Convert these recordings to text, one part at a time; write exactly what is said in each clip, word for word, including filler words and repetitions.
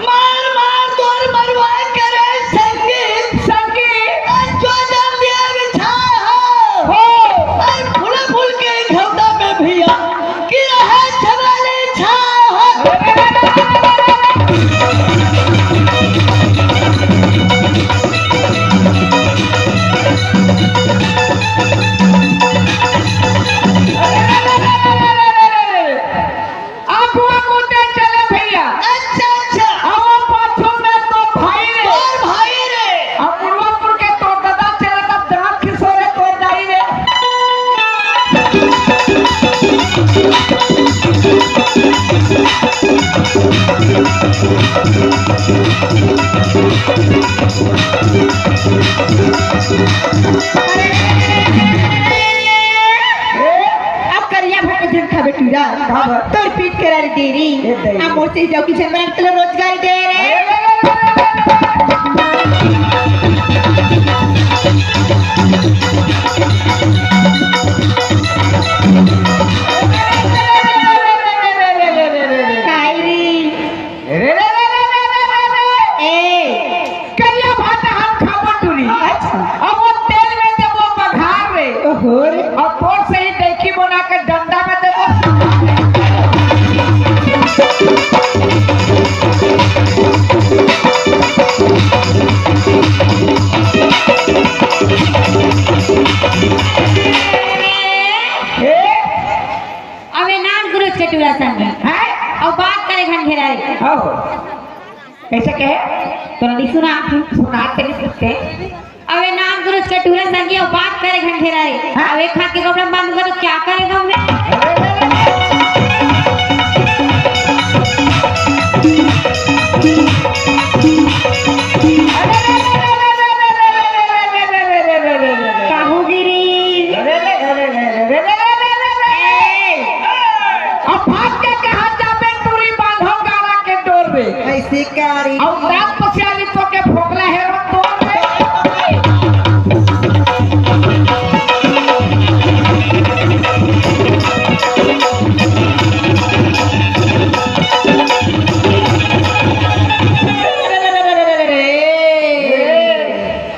मार मार तोर मरवा करे संगी, संगी। अरे जो दम दिया बिछा हो, हो। अरे फूल फूल के घौदा में भैया, कि रहे छवाले छा हो। अगुआ मुद्दे चले भैया। अच्छा, अच्छा। अब वो पाछू में तो भाई रे। तोर भाई रे। अब मुड़वापुर के तो ददा चले, तब दांत खिसोरे तो दाई रे। अब करिया भर के झन खाबे टूरा। का भर? तोर पीठ के रारी डेरी। ए दई। अब मोर से जाओ किचन में तोला रोजगारी दे रे। काई रे? रे, रे, रे, रे, रे, रे, रे। ए। करिया भात हम खाबो टूरी। अच्छा। अब वो तेल में देबो बघार रे। ओहो रे। और तोर से ही डेकी बना के डंडा में देबो। हे? अबे नान गुरुज के टूरा संग। हैं? और बात करे घन घेरा रे। आओ। कैसे कहे? तोला नहीं सुना? सुना तेरे कुत्ते। अबे नाम गुरुज के टूरा संगी, और बात करे घन घेरा रे। हाँ? अबे खा के कपड़ा बांधूंगा तो क्या करेगा हमने? काहू गिरी। अब भाग के कहाँ जाबे, टूरी बांधो गाड़ा के डोर रे। ऐसे कारी। और रात पसियाली तो के फोकला हेरो तोर रे।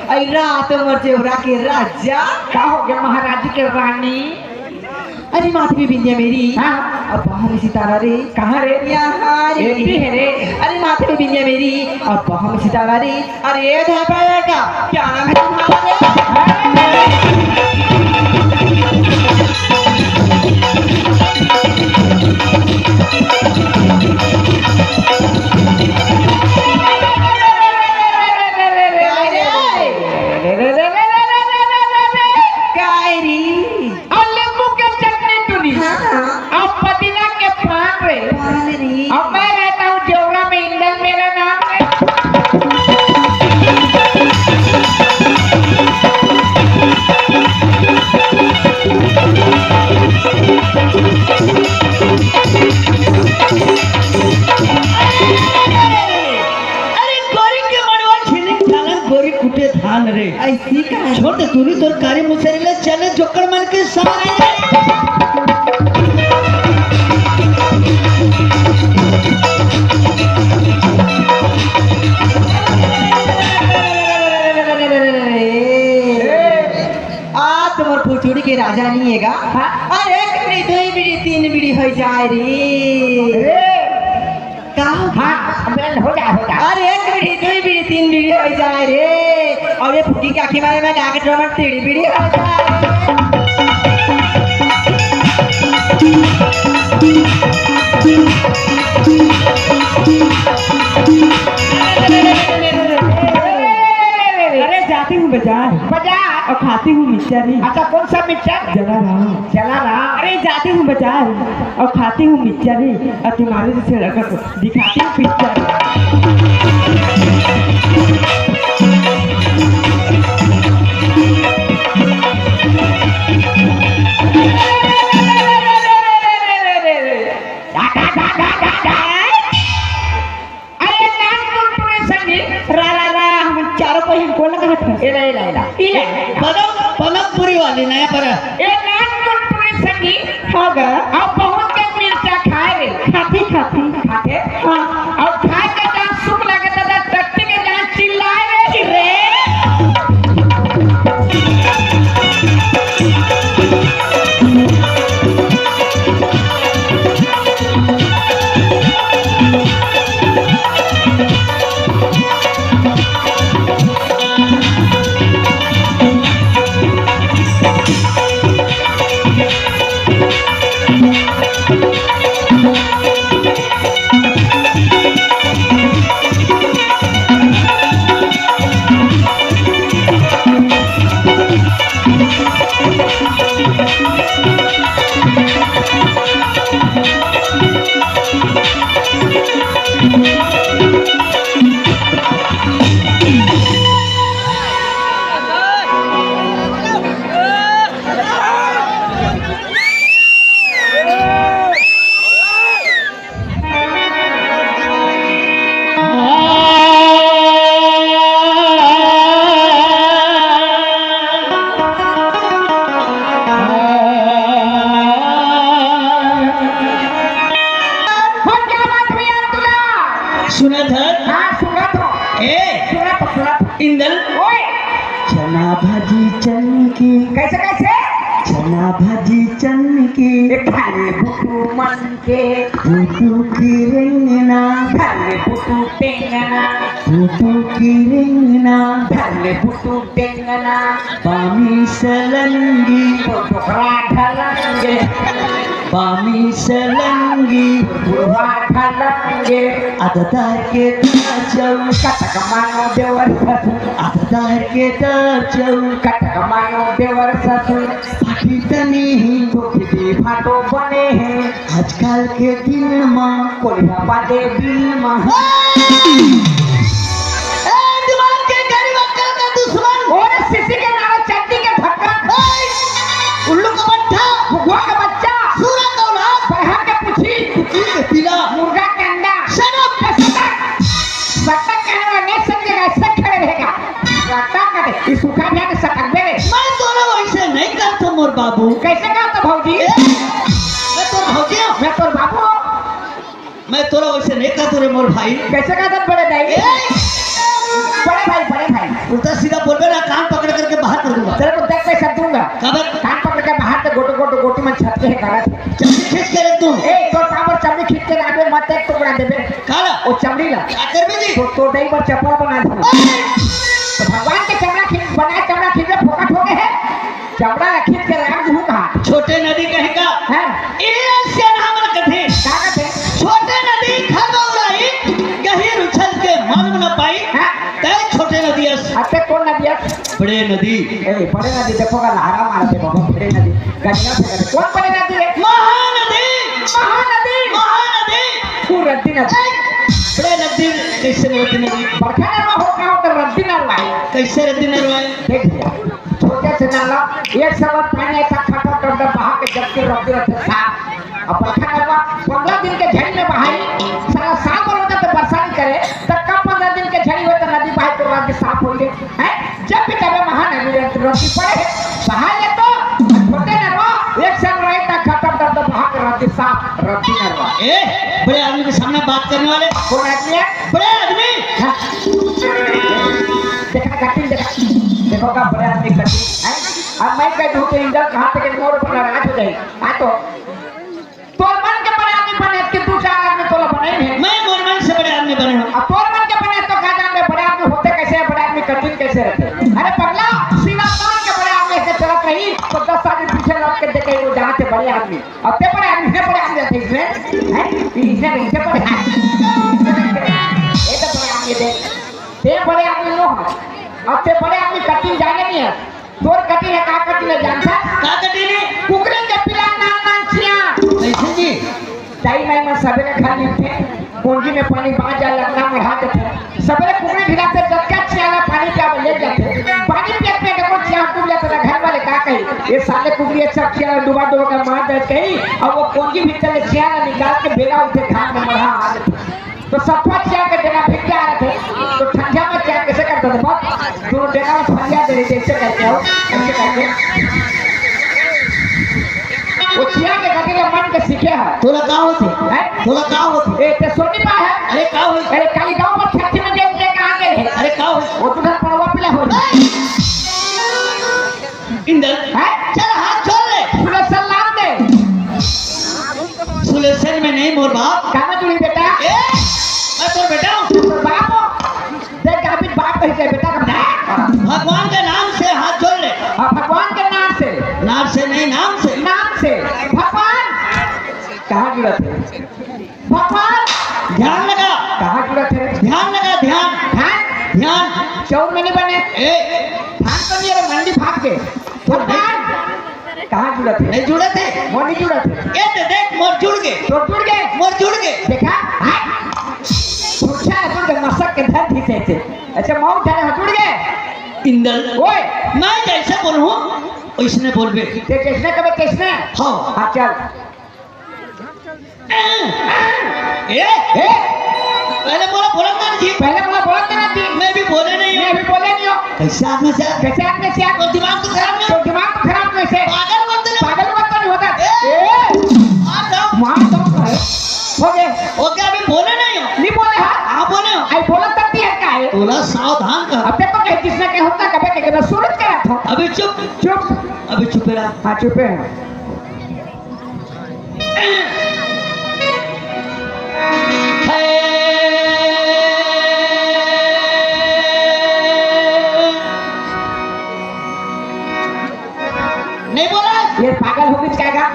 अरे रात मोर जेवरा के राजा। का हो गया महाराज के रानी? अरे माथे पे बिंदिया मेरी, हाँ। अब बाहर सितारा रे। कहाँ रे? यहाँ रे। एती है रे। अरे माथे पे बिंदिया मेरी, अब बाहर सितारा रे। अरे ये धापा का क्या नाम है तुम्हारा रे? काय री? और नींबू के चटनी टूरी। हाँ। और पुदीना के पान रे। पान रे। और मैं रहता हूँ जेवरा में, इंदल मेरा नाम रे। अरे गोरी के मड़वा छिलिक डालन, गोरी कुटे धान रे। ऐसी का? छोड़ दे दूरी तोर कारी मुसरी ले, चले जोकर मन के साथ। आ तुम्हार फुलचुड़ी के राजा नहीं है गा? हाँ? अरे एक बीड़ी, दो बीड़ी, तीन बीड़ी हो जाए रे। का? हाँ, बेल हो जा, हो जा। अरे एक बीड़ी, दो बीड़ी, तीन बीड़ी हो जाए रे। और ये फुकी के आँखी मारे में जाके ड्रमर तीड़ी बीड़ी हो जाए। अरे जाती हूँ बाजार। बाजार? और खाती हूँ मिक्सचर ही। अच्छा, कौन सा मिक्सचर? जला राम। जला राम। अरे जाती हूँ बाजार और खाती हूँ मिक्सचर ही, और तुम्हारे जैसे लड़का को दिखाती हूँ पिक्चर। अरे नाम तुम पूरे संगी। रा, रा, रा, हम चारों को कोला कहत हस? एला, एला, एला। एला। पदम, पदमपुरी वाली नया पर। ए नानपुर पुरी सकी। हाँ गा। अब बहुत के मिर्चा खाए रे। खाती, खाती। खाते? हाँ। अब खाए के जहाँ सुख लगे दादा, टट्टी के जहाँ चिल्लाए रे। रे। हो, क्या बात भैया तुला? सुनत हस? हाँ, सुनत हो। ए, सुनत हो, सुनत हो। इंदल। ओए। चना भाजी चन के। कैसे, कैसे? चना भाजी चन के। ए, खाले बुटू मन के। बुटू की रेंगना। खाले बुटू टेंगना। बुटू की रेंगना। खाले बुटू टेंगना। बामी सलंगी। तो डोकरा ढलंगे। बामी सलंगी। बुढ़वा ढलंगे। अददार के ताचौ। कटक मानो देवर ससुर। अददार के ताचौ। कटक मानो देवर ससुर। फाटी तनी ही। तो किसी फाटो बने हैं। आजकल के दिन मा। कोलिया पादे बिल मा। ए, दिमाग के गरीब अक्कल का दुश्मन। और सीसी के नारा चड्डी के धक्का। ए, उल्लू का बट्ठा। भुगवा का बच्चा। सूरा का औलाद। बरहा के पूछी। कुकुर के पीला। मुर्गा के अंडा। Shut up। सटक। सटक कहने वाला नहीं समझेगा, ऐसे खड़े रहेगा। सटक करे। इस सूखा भी आके सटक दे रे। मैं तोला वैसे नहीं करता मोर बाबू। कैसे करता भौजी? ए, मैं तोर भौजी हूँ। मैं तोर बाबू हूँ। मैं तोला वैसे नहीं कहता रे मोर भाई। कैसे कहता बड़े भाई? ए! बड़े भाई, बड़े भाई। उल्टा सीधा बोलबे ना, कान पकड़ करके बाहर कर दूंगा। तेरे को देख के सब दूंगा। काबर? कान पकड़ के बाहर से गोटो, गोटो, गोटी मन छटके है गाड़ा से। चमड़ी खींच के रख दूं। ए, तोर पाँव पर चमड़ी खींच के रख दे, मत एक टुकड़ा देबे। काला? वो चमड़ी ला। का करबे जी? तो, तो दही पर चपला बना दूंगा। ए! तो भगवान के चमड़ा खींच, बनाए चमड़ा खींच के फोकट हो गए है। चमड़ा ला खींच के राख दूं कहाँ? छोटे नदी कहे का? हैं? इही ला सियान हमन कथे। का कथे? छोटे नदी घर बउराई, गहिर उछल के मालूम न पाई। हैं? तै छोटे नदी अस। अते कौन नदी अस? बड़े नदी। ए, बड़े नदी देखो का लहरा मारत हे बाबा, बड़े नदी। गंगा से करे। कौन बड़े नदी है? महानदी। महानदी। महानदी। तू रद्दी नदी। ए, बड़े नदी कैसे बड़े नदी? बड़का नरवा हो का हो तो रद्दी नरवा है। कैसे रद्दी नरवा है? देख लिया। छोटे से नाला, एक सवा पानी ऐसा खटा डब डब बहा के जब के रख दे रखे साफ। अब बरखा करवा, पन्द्रह दिन के झड़ी में बहाई, साला साल भर होता तो बरसा नहीं करे, तब का पन्द्रह दिन के झड़ी हो तो नदी बहाई तो रात के साफ हो गए, हैं? जब भी तबे महानदी रद्दी पड़े, बहा ले तो, छोटे नरवा, एक साल रहे ता खटा डब डब बहा के रद्दी साफ, रद्दी नरवा। ए, बड़े आदमी के सामने बात करने वाले। कौन आदमी है? बड़े आदमी। हाँ। देखा कटिंग देखा, देखो का बड़े आदमी कटिंग, हैं? अब मैं कह दूं तो इंदर कहाँ तक मोर पर नाराज हो जाए। आ तो तोर मन के बड़े आदमी बने कि दू चार आदमी तोला बने ही नहीं। मैं मोर मन से बड़े आदमी बने हूँ। अब तोर मन के बने तो का जान बड़े आदमी होते कैसे हैं, बड़े आदमी कटिंग कैसे रहते हैं? अरे पगला, सीधा तोर मन के बड़े आदमी ऐसे चलत रही तो दस आदमी पीछे लौट के देखे वो जहाँ थे बड़े आदमी। अब ते बड़े आदमी, हे बड़े आदमी थे इसमें, हैं? इधर, इधर बड़े आदमी। ये तो बड़े आदमी थे। ते बड़े आदमी नो हो। अब ते बड़े आदमी कटिंग जाने नहीं है। तोर कटिंग है, का कटिंग है जानता? का कटिंग है? कुकरी के पिला नान नान चिया। कैसे जी? दाई माई मन सबेरे घर निकलथे, कोंजी में पानी बाँच जाए, लकड़ा में हाथ देथे। सबेरे कुकरी ढिलाथे, जतका चिया ला पानी पियावे ले जाथे। पानी पियत पियत देखो चिया डूब जाथे, त घर वाले का कही, "ये साले कुकरी अच्छा चिया ला डुबा डुबा के मार दे," कही, अउ वो कोंजी भीतर ले चिया ला निकाल के बेरा उठे, घाट में मढ़ा आ देथे। तो सफा चिया के देना फिर क्या रखे? तो ठंडा में चिया कैसे करता था? दोनों बेटा में फरिया दे रही, ऐसे करके हो, ऐसे करके। वो चिया के गटे के मन के सीखे है। तोला का होथे? हैं? तोला का होथे? ए, ते सोनी पा है? अरे का होई? अरे, काली गांव में छठी में देख के कहाँ गए हैं? अरे का होई? वो तो घर पड़वा पिला हो। इंदल, हैं? चल हाथ जोड़ ले। सुलेसन नाम दे। सुलेसन में नहीं मोर बाप। कहाँ जुड़ी बेटा? ए, मैं तोर बेटा हूँ। तोर बाप हो? देख, अभी बाप कही जाए बेटा का। भगवान के नाम से हाथ जोड़ ले। हाँ, भगवान के नाम से। नाम से नहीं, नाम से। नाम से। भगवान। कहाँ जुड़त हे? भगवान। ध्यान लगा। कहाँ जुड़त हे? ध्यान लगा, ध्यान। ध्यान? ध्यान। चौर में नहीं बने। ए। धान तो नहीं है, मंडी भाग के। भगवान। कहाँ जुड़त हे? नहीं जुड़त हे। मोर नहीं जुड़त हे। ये तो देख, मोर जुड़ गे। तोर जुड़ गे? मोर जुड़ गे। देखा? हाँ? पूछा है, जुड़ गे, मसक के धर दी थे। अच्छा, मऊ धरे हो, जुड़ गे। इंदल, ओए। मैं जैसे बोलूँ, वैसने बोलबे। ते जैसने कबे तैसने? हाँ। हाँ, चल। ए, ए, पहले मोला बोलत ना जी। पहले मोला बोलत ना जी। मैं भी बोले नहीं हूँ। मैं भी बोले नहीं हूँ। कैसे आदमी से? कैसे आदमी से? तो दिमाग तो खराब नहीं। तो दिमाग तो खराब नहीं से। पागल मत ना। पागल मत तो नहीं होता। ए, ए, मार दो। मार दो। हो गए। ओके, अभी बोले नहीं हो। नहीं बोले हाँ। हाँ, बोले हो। आई बोलत तब भी है का है? तोला सावधान कर। अब देखो कहीं किसने कहीं होता कभी कहीं ना सूरज का रखो। अभी चुप। चुप। अभी चुप रहा। हाँ, चुपे हैं। नहीं बोला? ये पागल हो गई क्या?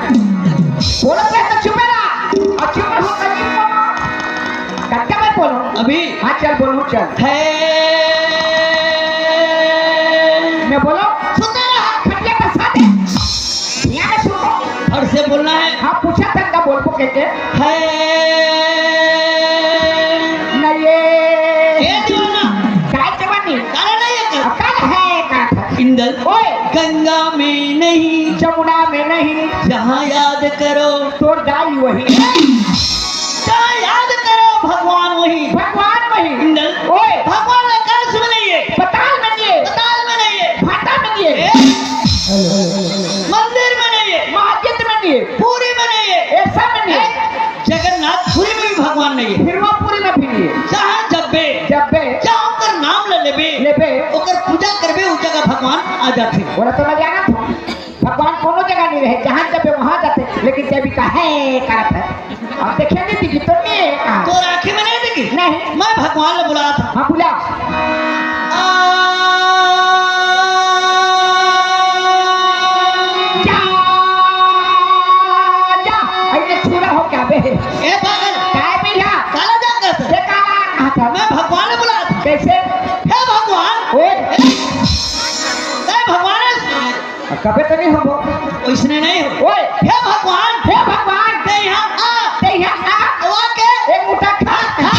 बोलो क्या तो चुपे रहा। और चुप हो कहीं बोलो। कब मैं बोलूं? अभी। हाँ, चल बोलूं, चल। है। मैं बोलो। सुनते रहा। खटिया का साथ है। ध्यान से सुनो। फट से बोलना है। हाँ, पूछा था का बोल को कहते। है। न ये। ये दीवाना। काय जवानी? काला नहीं है क्या? अब काला है, काला था। इंदल। ओए। गंगा में नहीं। जमुना में नहीं। जहाँ याद करो। तोर दाई वही। जहाँ याद करो भगवान वही। भगवान वही। इंदल। ओए। भगवान आकाश में नहीं है। पताल में नहीं है। पताल में नहीं है। भाटा में नहीं है। ए? मंदिर में नहीं है। मस्जिद में नहीं है। पूरी में नहीं है। ऐसा में नहीं है। जगन्नाथपुरी में भी भगवान नहीं है। फिर वो पूरी में भी नहीं है। जहाँ जब्बे, जब्बे, जहाँ ओकर नाम ले लेबे, लेबे, ओकर पूजा करबे, उस जगह भगवान आ जाथे। बोला तो मैं जाना था, भगवान कोनो जगह नहीं रहे, जहाँ जब्बे वहाँ जाथे, लेकिन जब भी कहे करत है। अब देखिए नहीं दिखी तो नहीं है, हाँ। तोर आँखी में नहीं दिखी? नहीं। मैं भगवान ले बुलात हूँ। हाँ, बुला। आ, जा, जा। अरे छुरा हो क्या बे? ए पागल। काय भैया? काला जा कर। ये काला कहा था? मैं भगवान ले बुलात हूँ। कैसे? हे भगवान। ओए। हे भगवान। कबे तो नहीं होबो। वैसने नहीं हो। ओए। हे भगवान। हे भगवान। ते यहाँ आ। ते यहाँ आ। वो के? एक मुट्ठा खा। खा।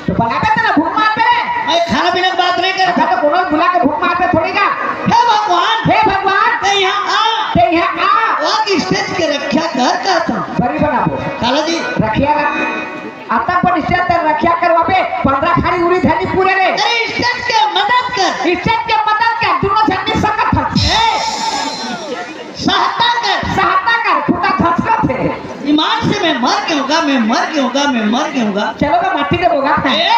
तो बनाबे तो ना भूख मार पे रे। मैं खाना पीने की बात नहीं कर रहा। तो कोनो बुला के भूख मार पे थोड़ी का। हे भगवान। हे भगवान। ते यहाँ आ। ते यहाँ आ। वो की स्टेज के रक्षा कर कहता हूँ। बड़ी बनाबो। काला जी। रखिया ना। आता पण इज्जत रखिया कर वहाँ पे पंद्रह खाली उड़ी धनी पूरे रे। अरे इज्जत के मदद कर। इज्जत के मदद कर, दोनों धनी सकत था। ए, सहायता कर। सहायता कर, खुदा धसकत है। ईमान से मैं मर गया हूँगा, मैं मर गया हूँगा, मैं मर गया हूँगा। चलो मैं माटी दे बोगा। ए,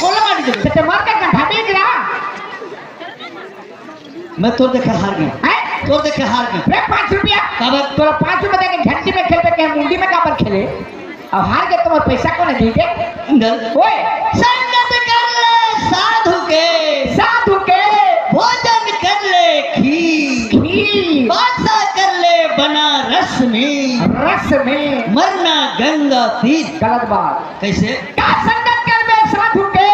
बोलो माटी दे। तो मर के गड्ढा में गिरा। मैं तोर देखे हार गया। हैं? तोर देखे हार गया। रे, पाँच रुपया। काबर? तोरा पाँच रुपया देके घंटी में खेलबे के मुंडी में काबर खेले? अब हार गए तो पैसा कौन है दीजिए? गल-, ओए। संगत कर ले साधु के। साधु के। भोजन कर ले खीर। खीर। बासा कर ले बनारस में। रस में। मरना गंगा तीर। गलत बात। कैसे? का संगत करबे साधु के,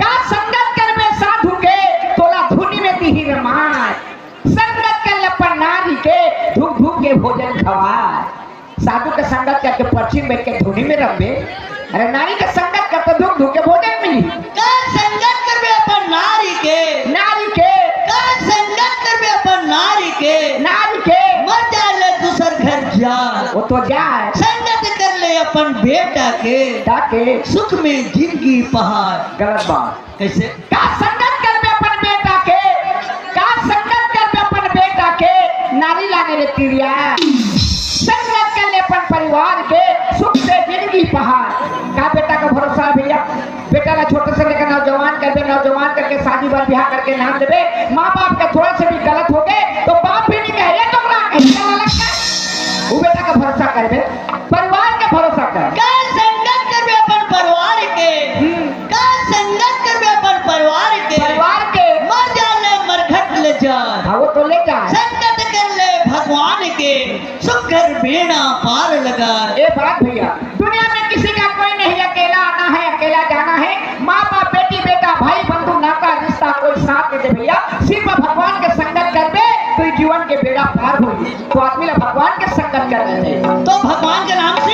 का संगत करबे साधु के, तोला धुनी में दिही रे माय। संगत कर ले अपन नारी के, धूप धूप के भोजन खवाय। साधु के संगत करके पर्ची में बैठ के धुनी में रमबे। अरे नारी के संगत करते धूप धूप के भोजन मिली। का संगत करबे अपन नारी के। नारी के। का संगत करबे अपन नारी के। नारी के। मर जाए ले दूसर घर जा। वो तो जाए। संगत कर ले अपन बेटा के। ताके। सुख में जिंदगी पहाड़। गलत बात। कैसे? का संगत बिहाव करके नाम देबे, माँ बाप के थोड़ा से भी गलत हो गए तो बाप भी नहीं कहे, "ये तो बड़ा है, ये तो अलग है।" वो बेटा का भरोसा करबे, परिवार के भरोसा कर। कर संगत करबे अपन परिवार के, हम्म। कर संगत करबे अपन परिवार के, परिवार के। मर जा ले मरघट ले जा, हाँ, वो तो ले जा। संगत कर ले भगवान के, सुख कर बेड़ा पार लगा। ए बात भैया, दुनिया में किसी का कोई नहीं अकेला आना है, अकेला जाना है। माँ बाप, बेटी बेटा, भाई बंधु, नाता रिश्ता कोई साथ नहीं दे भैया। सिर्फ भगवान के संगत करबे तो ये जीवन के बेड़ा पार होई। तो आदमी ला भगवान के संगत करना चाहिए। तो भगवान के नाम से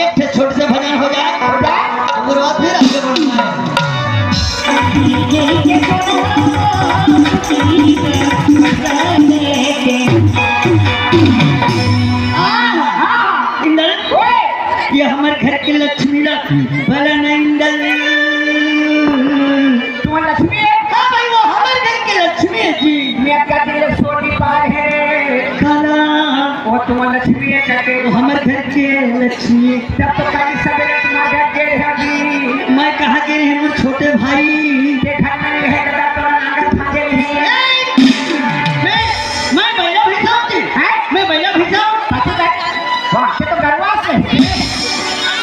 एक ठे छोटे से भजन हो जाए, हो जाए। ओकर बाद फिर आगे बढ़ना है। हाँ, हाँ, इंदल, ओए! ये हमर घर के लक्ष्मी ला भला नहीं इंदल। तू लक्ष्मी है? हाँ भाई, वो हमर घर के लक्ष्मी है जी। मैं का दिल सोनी पाए है। काला। वो तू लक्ष्मी है करके। वो हमर घर के लक्ष्मी। जब तो कल सवेरे तुम्हारे घर गए हैं जी। मैं कहाँ गए हैं, मोर छोटे भाई? ये घर में नहीं है, दादा, तो नांगर फांदे नहीं है। ए! मैं, मैं बैला भैंसा हूँ जी। हैं? मैं बैला भैंसा हूँ। पति का, वाह, ये तो गरवा से।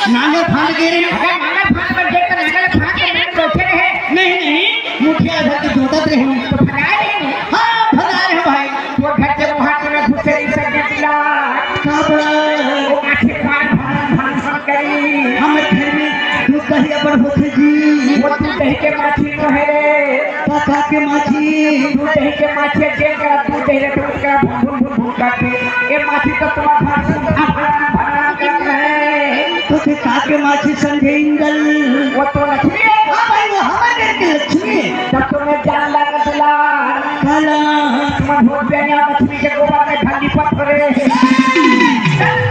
नांगर फांद के रहे। अगर नांगर फांद पर देख तो नांगर फांद के बैठ बैठे रहे। नहीं, नहीं, मुखिया घर के जोतत रहे। तो भगा रहे हैं। हाँ, भगा रहे हैं भाई। वो घर के मुहां में घुसे ही सर दिला। कब? वो आंखें फाड़ फाड़ फाड़ फाड़ गई। हमर घर में दूध दही अब्बड़ होथे जी। वो दूध दही के माछी तो है रे। का, का के माछी? दूध दही के माछी, जेन करा दूध दही रहथे, ओकर भुन, भुन, भुन, भुन करथे। ये माछी तो तुम्हार भन, भन, भन, भन करत हे। तो फिर का के माछी संगे इंदल? वो तो लक्ष्मी है। हाँ भाई, वो हमर घर के लक्ष्मी है। जब तुम्हें जान लगा दिला। काला। तुम्हार भूत बेनिया लक्ष्मी के गोबर में घर लिपत हो रे।